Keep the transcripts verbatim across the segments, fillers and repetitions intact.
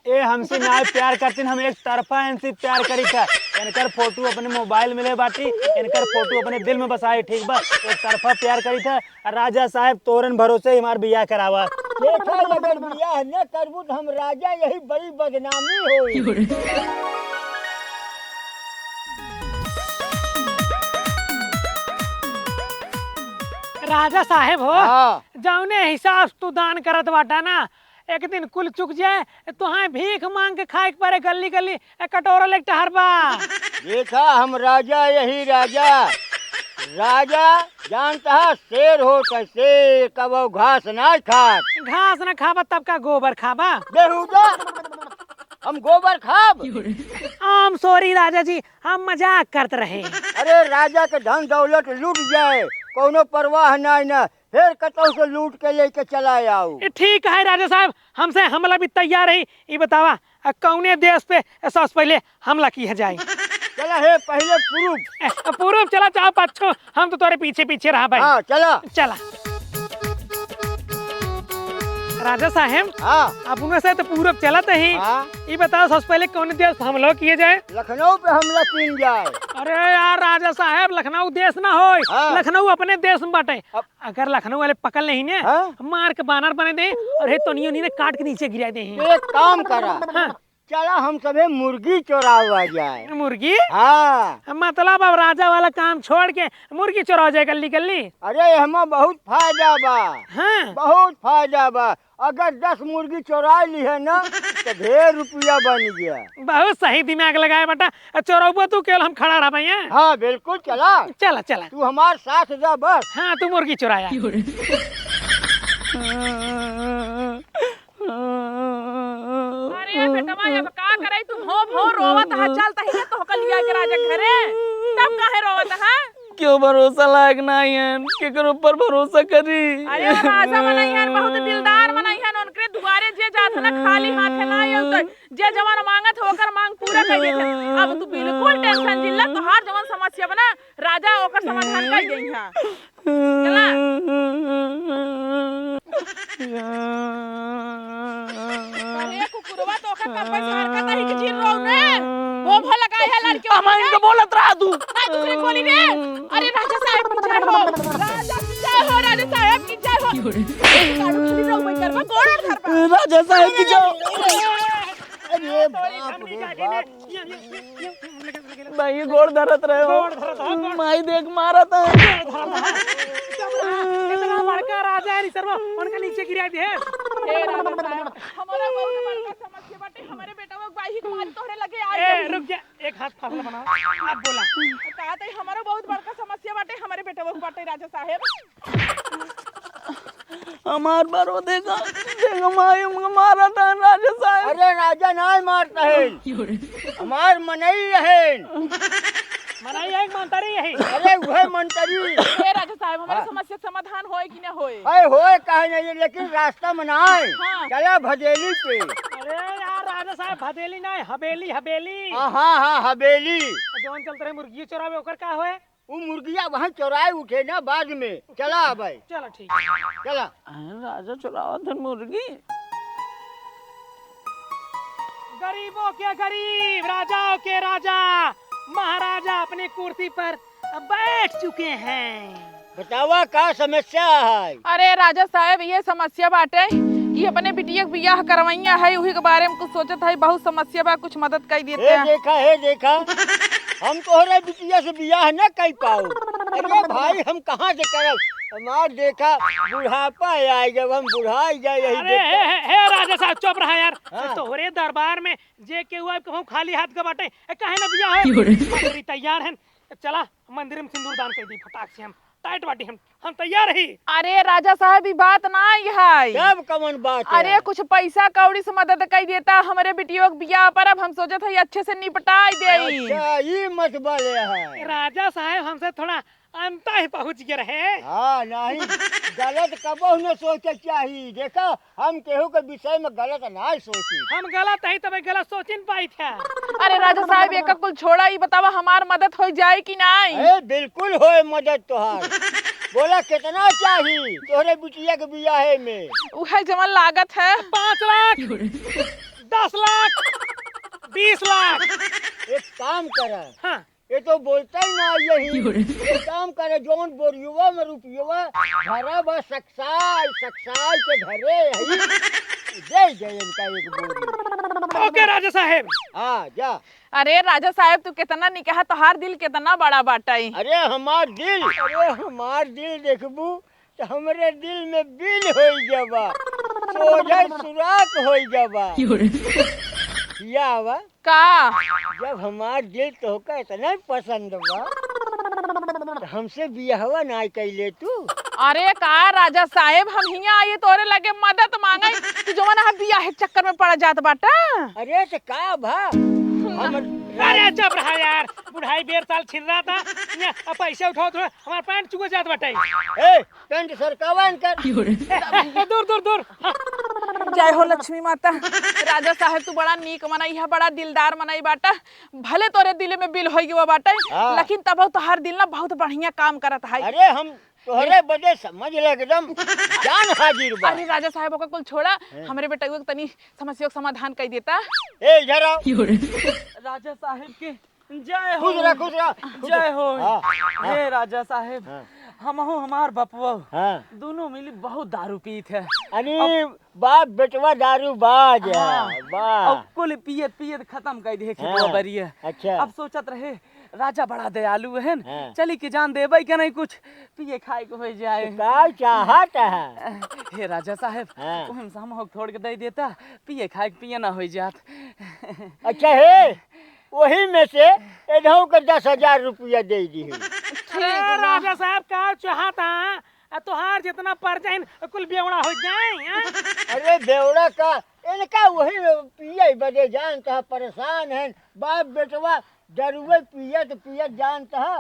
ए हमसे नाय प्यार करतीन, हम एक तरफा इनसे प्यार करी था। इनकर फोटो अपने मोबाइल में ले बाटी, इनकर फोटो अपने दिल में बसाए, ठीक बा? एक तरफा प्यार करी था। राजा साहेब, तोरन भरोसे ही हमार बियाह करावा। देखा, अगर बियाह न करबू तो हम राजा यही बड़ी बदनामी होई। राजा साहेब हो, हाँ। जौने हिसाब से तू दान करत बाटा ना, एक दिन कुल चुक जाए, तोहाय भीख मांग के खाए के परे गली गली, ए कटोरा लेके टहरबा। देखा, हम राजा यही राजा, राजा जानता है, शेर होत है शेर, कबो घास ना खात। घास ना खाबा तब का गोबर खाबा? बेहुदा, हम गोबर खाब? I'm sorry राजा जी, हम मजाक करत रहे। अरे, राजा के धन दौलत लूट जाए, कौनो परवाह नाय ना, फिर कतौ से लूट के लेके चला आऊ। ए, ठीक है राजा साहेब, हमसे हमला भी तैयार है। ई बतावा, अ, कौने देश पे सबसे पहले हमला किया जाए? चला हे, पहले पूरब। ए, पूरब चला, चाहे पच्छो, हम तो तोरे पीछे पीछे रहा भाई। हाँ, चला। चला। राजा साहेब, हाँ। अपने से तो पूरब चलत ही। हाँ। ई बताओ, सबसे पहले कौने देश हमला किया जाए? लखनऊ पे हमला किया जाए। अरे यार राजा साहेब, लखनऊ देश ना होय, हाँ। लखनऊ अपने देश में बाटे। अब अगर लखनऊ वाले पकड़ लेही ने, हाँ? मार के बानर बने दे और हे तनियो नी ने काट के नीचे गिरा दे। तो एक काम करा, हाँ। चला हम सभे मुर्गी चोरावा जाए। मुर्गी? हाँ। मतलब अब राजा वाला काम छोड़ के मुर्गी चोरावा जाए गल्ली गल्ली? अरे एहमा बहुत फायदा बा। हाँ। बहुत फायदा बा। अगर दस मुर्गी चोराई लिहे ना, तो ढेर रुपया बन गया। बहुत सही दिमाग लगाए बेटा। चोरौबो तू, केवल हम खड़ा रहबे, हैं? हाँ, बिल्कुल, चला। चला, चला। तू हमार साथ जा बस। हाँ, तू मुर्गी चुराया। अरे बेटवा, अब का करे, तू भों भों रोवत है, चल तही के तोहका लिया के राजा घरे। तब काहे रोवत है? क्यों भरोसा लायक नाई हन, केकर ऊपर भरोसा करी? अरे, वो राजा मनई हन, बहुत दिलदार मनई हन, उनकरे दुआरे जे जात है ना, खाली हाथे ना आउत, जे जवन मांगत है, ओकर मांग पूरा कर देत है। अब तू बिल्कुल tension जिन ला, तोहार जवन समस्या बा ना, राजा ओकर समाधान कर देई है। चला। अरे कुकुरवा, तो ओकर कब्बे से हरकत आई कि जिन रहो ने। वो भो लगाई है लड़के हम वाले। इनका बोलत रहा तू। ना दूसरे बोली रे। अरे राजा साहेब की जय हो। राजा की जय हो, राजा साहेब की जय हो। काढ़ू छुरी रहो, मैं करवा गोड़ और धरबा। राजा साहेब की जय। अरे बाप रे बाप। भाई, ये गोड़ धरत रहे हो। गोड़ धरत हो, गोड़। माई देख मारत है। गोड़ धरत हो। इतना बड़का राजा है, सरवा, उनका नीचे गिरा दे। ए राजा साहब, हमारा बहुत बड़का समस्या बाटे, हमारे बेटा वो बाही के मारी तोहरे लगे आ ए, गई। रुक जा, एक हाथ फासला बनाओ, अब बोला। कहा तो हमारा बहुत बड़का समस्या बाटे, हमारे बेटा वो बाटे राजा साहब। हमार बरो देखा, देखा माई हमका मारत है राजा साहब। अरे राजा नाय मारत है, हमार मनई है। मनई है कि मंतरी है? अरे उहे मंतरी। ए राजा साहब, हमारे हाँ। समस्या समाधान होए कि ना होए? अरे होए काहे नहीं, लेकिन रास्ता में ना आए। हाँ। चला भदेली पे। अरे यार राजा साहब, भदेली ना है, हबेली, हबेली। हाँ, हाँ, हाँ, हबेली। जौन चलत रहे मुर्गी चोरावे, ओकर का होए? उ मुर्गिया वहाँ चोराए उठे ना बाद में। चला अब भाई। चला ठीक। चला। हैं, राजा चुरावत है मुर्गी। गरीबों के गरीब, राजाओं के राजा, महाराजा अपनी कुर्सी पर बैठ चुके हैं। बतावा का समस्या है? अरे राजा साहब, ये समस्या बाटे कि अपने बिटिया के बियाह करवैया है, उही के बारे में कुछ सोचत है, बहुत समस्या बा, कुछ मदद कर देते हे हैं। देखा, हे देखा, हम तोहरे बिटिया से बियाह न कर पाओ। अरे भाई, हम कहाँ से करब? हमार देखा, बुढ़ापा आए, जब हम बुढ़ाई जाए, यही अरे देखा। हे, हे, हे राजा साहब, चुप रहा यार। हाँ। तोहरे दरबार में जे केहू आए, कहूँ खाली हाथ का बाटे, ए, काहे ना बियाह है? क्यों रे? मंत्री तैयार हैं, चला मंदिर में सिंदूर दान कर दी फटाक से हम। टाइट बाटी हम, हम तैयार ही। अरे राजा साहब, ई बात ना आई है। तब कवन बात अरे है? कुछ पैसा कौड़ी से मदद कर देता हमरे बिटियों के बियाह पर, अब हम सोचत है अच्छे से निपटाई देई। अच्छा, ई मत बोले है। राजा साहब हमसे थोड़ा अंता ही पहुँच गए रहे। हाँ, नहीं, गलत कबो न सोचे चाही। देखा, हम केहू के विषय में गलत ना सोची। हम गलत हई तबे गलत सोचिन पाई थे। अरे राजा साहब, एका कुल छोड़ा, ई बतावा हमार मदद हो जाए कि नाई? ए, बिल्कुल होए मदद तोहार। बोला कितना चाही तोहरे बिटिया के बियाहे में? उहे जवन लागत है। पाँच लाख। दस लाख, बीस लाख। एक काम करा, हाँ। ये तो बोलता ही ना यही। एक काम करे, जौन बोरियुआ में रुपियुआ भरा बा, सकसाई, सकसाई के धरे हई, दे दे इनका एक बोरी। OK राजा साहेब। हाँ, जा। अरे राजा साहेब, तू केतना निकहा, तोहार दिल केतना बड़ा बाटइ। अरे हमार दिल, अरे हमार दिल देखबू तो हमरे दिल में बिल होई जाबा, सोझा सुराख होई जाबा। या आवा। का? जब हमार दिल तोहका इतना पसंद बा, तो हमसे बियाहवा ना कइले तू? अरे का राजा साहेब, हम हियाँ आइए तोरे लगे मदद मांगे, तू जवन हम बियाह के चक्कर में पड़ जात बाटा। अरे तो का भा? हम अरे चुप रहा यार, बुढ़ाई बेर साल छिन रहा था, ने अब पैसा उठाओ तो हमार पैंट चुआ जात बाटे। ए, पैंट सरकावा इनकर। ए, दूर, दूर, दूर। जय हो लक्ष्मी माता। राजा साहेब, तू बड़ा नीक मनई है, बड़ा दिलदार मनई बाटा। भले तोरे दिल में बिल होई गवा बाटे, हाँ। लेकिन तब तोहार दिल ना बहुत बढ़िया काम करत है। अरे, हम तोहरे बदे समझ ले, एकदम जान हाजिर बा। अरे राजा साहेब, ओकर कुल छोड़ा, हैं? हमरे बेटउआ के तनी समस्या के समाधान कर देता। ए, इधर आओ। राजा साहेब के जय हो। खुश रह, खुश रह, खुश रह। जय हो। हाँ, हाँ। हे राजा साहेब, हाँ। हमहू हमार बपुआ हाँ। दोनों मिली बहुत दारू पीत है। अरे अब बाप बेटवा दारू बाज है। हाँ। वाह। अब कुल पियत पियत खत्म कर दे हाँ। खेतवा बरिया। अच्छा। अब सोचत रहे राजा बड़ा दयालु है, हाँ। चली के जान देबे के नहीं कुछ पिए खाए के हो जाए। तो का चाहत है? हे राजा साहेब, हाँ। ओहम से हम होक थोड़ के दे देता, पिए खाए के पिए ना हो जात। अच्छा हे, वही में से एनहू के दस हजार रुपया दे दी। अरे राजा साहेब, का चाहत है? आ तोहार जितना पर्जा है, कुल बेवड़ा हो जाए, हाँ? अरे बेवड़ा का, इनका वही में पिए बदे जानत है, परेशान है। बाप बेटवा दरुए पियत पियत जानत है,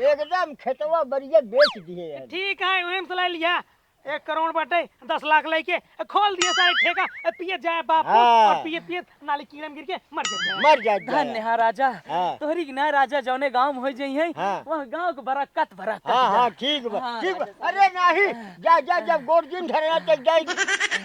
एकदम खेतवा बरिया बेच दिए हैं। ठीक है, वही में से ले लिया। एक करोड़ बाटे, दस लाख लेके खोल दिए सारे ठेका, पियत जाए बाप, हाँ। और पियत पियत नाली कीड़ा में गिर के मर जाए। मर जाए। धन्य हा राजा। हाँ। तोहरी के ना राजा, जौने गाँव में हो जाई है, हाँ। वह गाँव के बरकत बरकत हाँ, जाए। हाँ, ठीक बा, हाँ, ठीक बा। राजा साहब। अरे नाही, जा, जा, जब गोड़ जिन धरना तक जाई,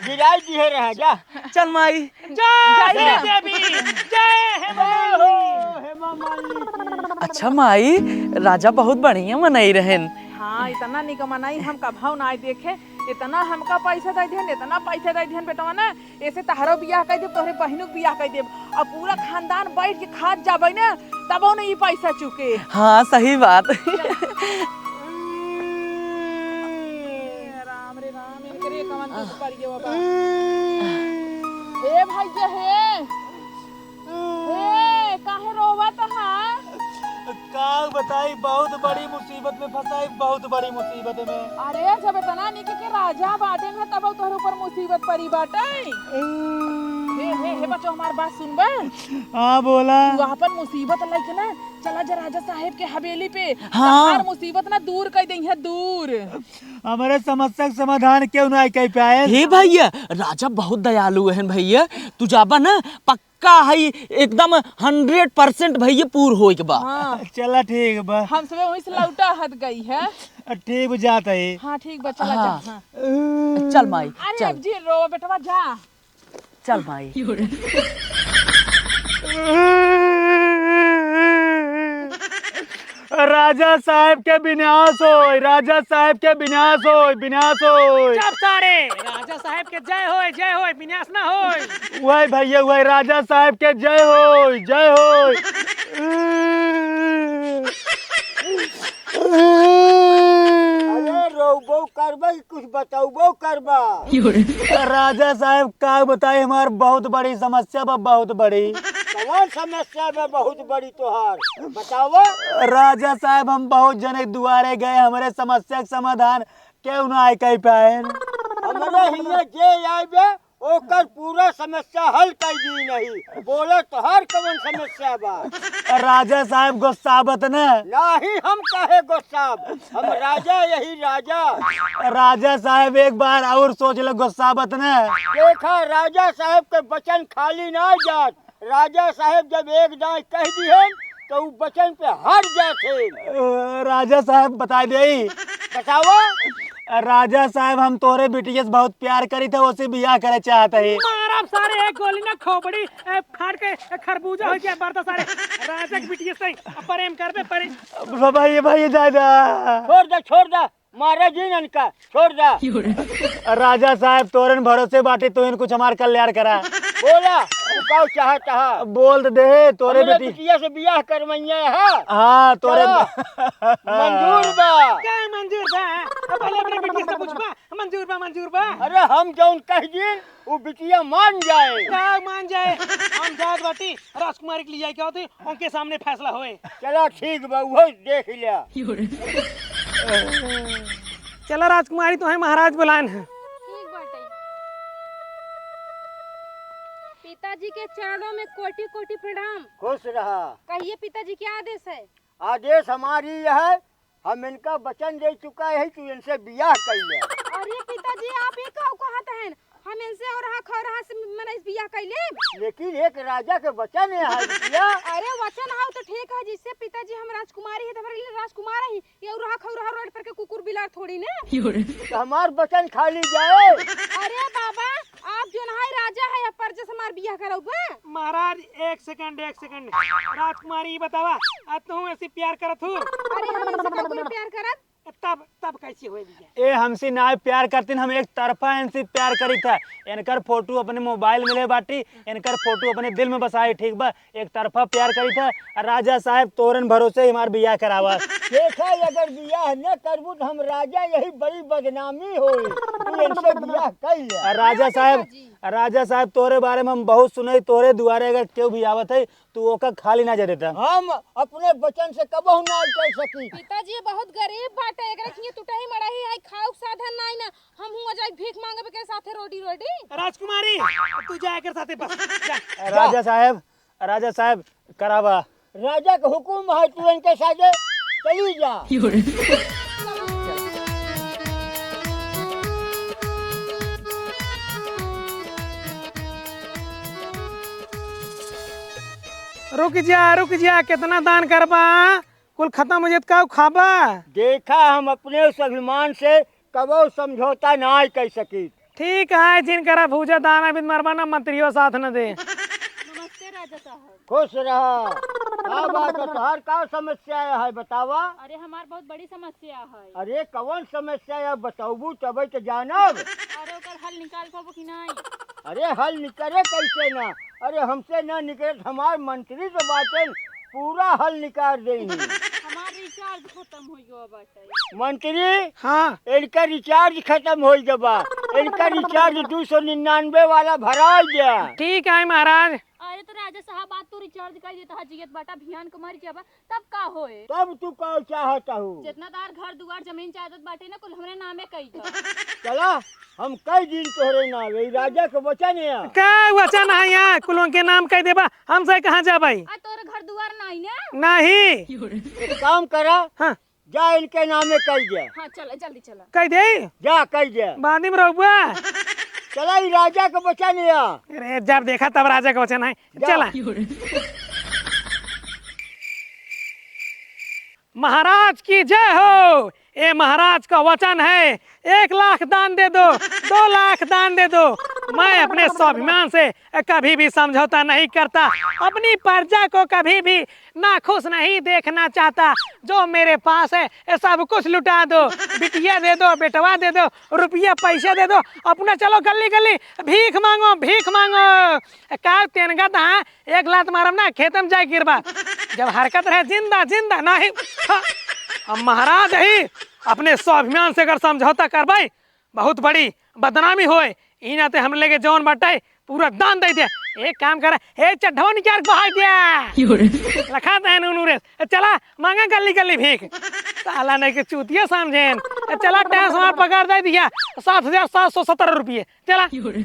गिराई दिहे रहा, जा। चल माई। जय जय देवी, जय हेमा मालिनी। अच्छा माई, राजा बहुत बढ़िया मनई रहन। हाँ, इतना निक मनई हम कभौ ना देखे। इतना हमका पैसा दे दिहन, इतना पैसा दे दिहन बेटवा ना, ऐसे तहरो बियाह कर देब, तोहरे बहिनों के बियाह कर देब, और पूरा खानदान बैठ के खात जाबे ना, तबो ना ई पैसा चुके। हाँ, सही बात। राम रे राम, इनकरे कवन दुख पड़ गयो बा। हे भैया, हे। हे, काहे रोवत हा? का बताई, बहुत बड़ी मुसीबत में फंसाई, बहुत बड़ी मुसीबत में। अरे, जब इतना निक के राजा बाटे न, तब तोहरे ऊपर मुसीबत पड़ी बाटे। हे, हे, हे बच्चो, हमार बात सुनबे? हाँ, बोला। तू अपन मुसीबत लेके ना, चला जा राजा साहेब के हवेली पे। हाँ। तोहार मुसीबत ना दूर कर देइहे, दूर। हमरे समस्या के समाधान क्यों ना कर पाए? हे भैया, राजा बहुत दयालु हन भैया, तू जाबा ना, पक्का है एकदम हंड्रेड परसेंट भैया पूर होए के बा। हाँ। चला ठीक बा। हम सबे वहीं से लौटा हत गई है। ठीक बा, जात है। हाँ, ठीक बा, चला हाँ। जा, हाँ। चल माई, अरे चल। अब जी रो बेटवा, जा। चल माई। राजा साहेब के विनाश होय, राजा साहेब के विनाश होय, विनाश होय। चुप सारे, राजा साहेब के जय होय, जय होय, विनाश ना होय। वही भैया, वही राजा साहेब के जय होय, जय होय। अरे रोबो करबा कि कुछ बतौबो करबा? राजा साहेब का बताई, हमार बहुत बड़ी समस्या बा, बहुत बड़ी। कौन समस्या बा बहुत बड़ी तोहार? बतावा। राजा साहेब, हम बहुत जने दुआरे गए, हमरे समस्या के समाधान केहू ना आए कह पाए। हमरे हियाँ जे आइबे, ओकर पूरा समस्या हल कर दी नहीं। बोला, तोहार कवन समस्या बा? राजा साहेब, गुस्साबत न। नाही, हम काहे गुस्साब? हम राजा, यही राजा। राजा साहेब, एक बार और सोच ले, गुस्साबत न। देखा, राजा साहेब के वचन खाली ना जात। राजा साहेब जब एक दाई कह दिहन, तो उ वचन पे हट जात है। अ, राजा साहेब, बता दे। बतावा। अ, राजा साहेब, हम तोरे बिटिया से बहुत प्यार करी थे, उसे बियाह करे चाहत है। मारा अब सारे एक गोली ना खोपड़ी, ए, फाड़ के, ए, खरबूजा होइ जाए, बरदा सारे। राजा के बिटिया से अब प्रेम करबे, प्रेम। अब भाई, ये भाई, ये दादा। छोड़ दे, छोड़ दे, मारे जिन इनका, छोड़ दे। राजा साहेब, तोरेन भरोसे बाटी, तू इन कुछ हमार कल्याण करा। बोला, तू का चाहत हा? बोल तो दे, तोरे हमरे बिटी- बिटिया से बियाह करवइया है। हाँ, तोरे चलो। मंजूर बा। का मंजूर बा? अब पहले अपने बिटिया से पूछबा, मंजूर बा, मंजूर बा। अरे, हम जौन कह दिन, उ बिटिया मान जाए। का मान जाए? हम जात बाटी, राजकुमारी के लिए जाए, क्या होते, उनके सामने फैसला होए। चला ठीक बा, उहो देख लिया। चला राजकुमारी, तोहे महाराज बुलाएन है। ठीक बाटे। पिताजी के चरणों में कोटि कोटि प्रणाम। खुश रहा। कहिए पिताजी, क्या आदेश है? आदेश हमारी यह है, हम इनका वचन दे चुका है, तू इनसे बियाह कर ले। अरे पिताजी, आप ये का कहत हैं? हम इनसे और रहा खौरहा से मने बियाह कर ले। लेकिन एक राजा के वचन है, है बिटिया। अरे वचन हाउ तो ठीक है, जिससे पिताजी हम राजकुमारी है तो हमारे लिए राजकुमार ही। ये और रहा खौरहा रोड पर के कुकुर बिलार थोड़ी ने। तो हमार वचन खा ली जाए। अरे बाबा, आप जो नहाय राजा है, अब परजा से हमार बियाह करउबा? महाराज, एक सेकंड, एक सेकंड। राजकुमारी, ये बतावा, आ तू ऐसी प्यार करत हूँ? अरे, हम इनसे कबूल प्यार करत। तब, तब कैसे होए बियाह? ए, हमसे ना प्यार करतीन, हम एक तरफा इनसे प्यार करी था। इनकर फोटो अपने मोबाइल में ले बाटी, इनकर फोटो अपने दिल में बसाए, ठीक बा? एक तरफा प्यार करी था। आ राजा साहेब, तोरन भरोसे ही हमार बियाह करावा। देखा, अगर बियाह न करबू तो हम राजा यही बड़ी बदनामी होई। तू इनसे बियाह कर ले। आ राजा साहेब, राजा साहेब, तोरे बारे में हम बहुत सुने, तोरे दुआरे अगर केहू भी आवत है, तू ओका खाली ना जा देता। हम अपने वचन से कबहू ना कर सकी। पिताजी बहुत गरीब बाटे, एकरे खिए टूटही मड़ही है, खाउक साधन नाई ना, हम हुआ जाई भीख मांगबे के साथे रोटी रोटी। राजकुमारी, तू जा एकर साथे बस, जा। राजा साहेब, राजा साहेब, करावा। राजा के हुकुम है, तू इनके साथे चली जा। रुक जा, रुक जा, कितना दान करबा? कुल खत्म हो जात का खाबा? देखा, हम अपने स्वाभिमान से कबो समझौता ना कर सकी। ठीक है, जिनकरा भूजा दाना बिन मरबा ना, मंत्रियों साथ न दे। नमस्ते राजा साहब। खुश रहा। का बात है, तोहार का समस्या है, बतावा? अरे, हमार बहुत बड़ी समस्या है। अरे, कौन समस्या है, बताबू तबे तो जानब। अरे, ओकर हल निकाल पाबो कि नहीं? अरे, हल निकले कैसे ना? अरे, हमसे ना निकले तो हमार मंत्री तो बातें पूरा हल निकाल देही। हमार recharge खत्म हो गया बाटे। मंत्री, हाँ। इनका recharge खत्म हो गया बा। इनका recharge दो सौ निन्यानवे वाला भरा गया। ठीक है महाराज। अरे तो राजा साहब, आज तू recharge कर देता है, जियत बाटा, भियान के मर जाबा, तब का होए? तब तू का चाहत हूँ? जितना तार घर दुआर जमीन जायदाद बाटे ना, कुल हमरे नामे कई दो। चला, हम कई दिन तोहरे नाम, ई राजा के वचन है। का वचन है यहाँ? कुल उनके नाम कह देबा, हमसे कहाँ जाबे? आ, तोरे घर दुआर नाई ना? नहीं। एक काम करा, हाँ। जा इनके नामे कह दे। हाँ, चला, जल्दी चला। कह दे? जा, कह दे। बाद में रहुआ। चला, ई राजा के वचन है। अरे, जब देखा तब राजा के वचन है। जा। चला। महाराज की जय हो। ए महाराज का वचन है, एक लाख दान दे दो, दो लाख दान दे दो, मैं अपने स्वाभिमान से कभी भी समझौता नहीं करता, अपनी प्रजा को कभी भी नाखुश नहीं देखना चाहता। जो मेरे पास है, ये सब कुछ लुटा दो, बिटिया दे दो, बेटवा दे दो, रुपया पैसा दे दो, अपना चलो गली गली भीख मांगो, भीख मांगो। का तेनगा तहाँ एक लात मारब ना, खेते में जाए गिरबा। जब हरकत रहे जिंदा, जिंदा, नहीं। हाँ। अब महाराज ही अपने स्वाभिमान से अगर समझौता करबे, बहुत बड़ी बदनामी होए। ई नाते हम लेके जौन बाटे, पूरा दान दे दे। एक काम करे, हे चड्ढवा निकाल के बहाई दे। क्यों रे? लखा दे नूनू रे। ए, चला, मांगा गली गली भीख। साला नहीं के चूतिया समझेन। ए, चला, टैक्स हमार पकड़ दे दिया, सात हजार सात सौ सत्तर रुपये। चला। क्यों रे?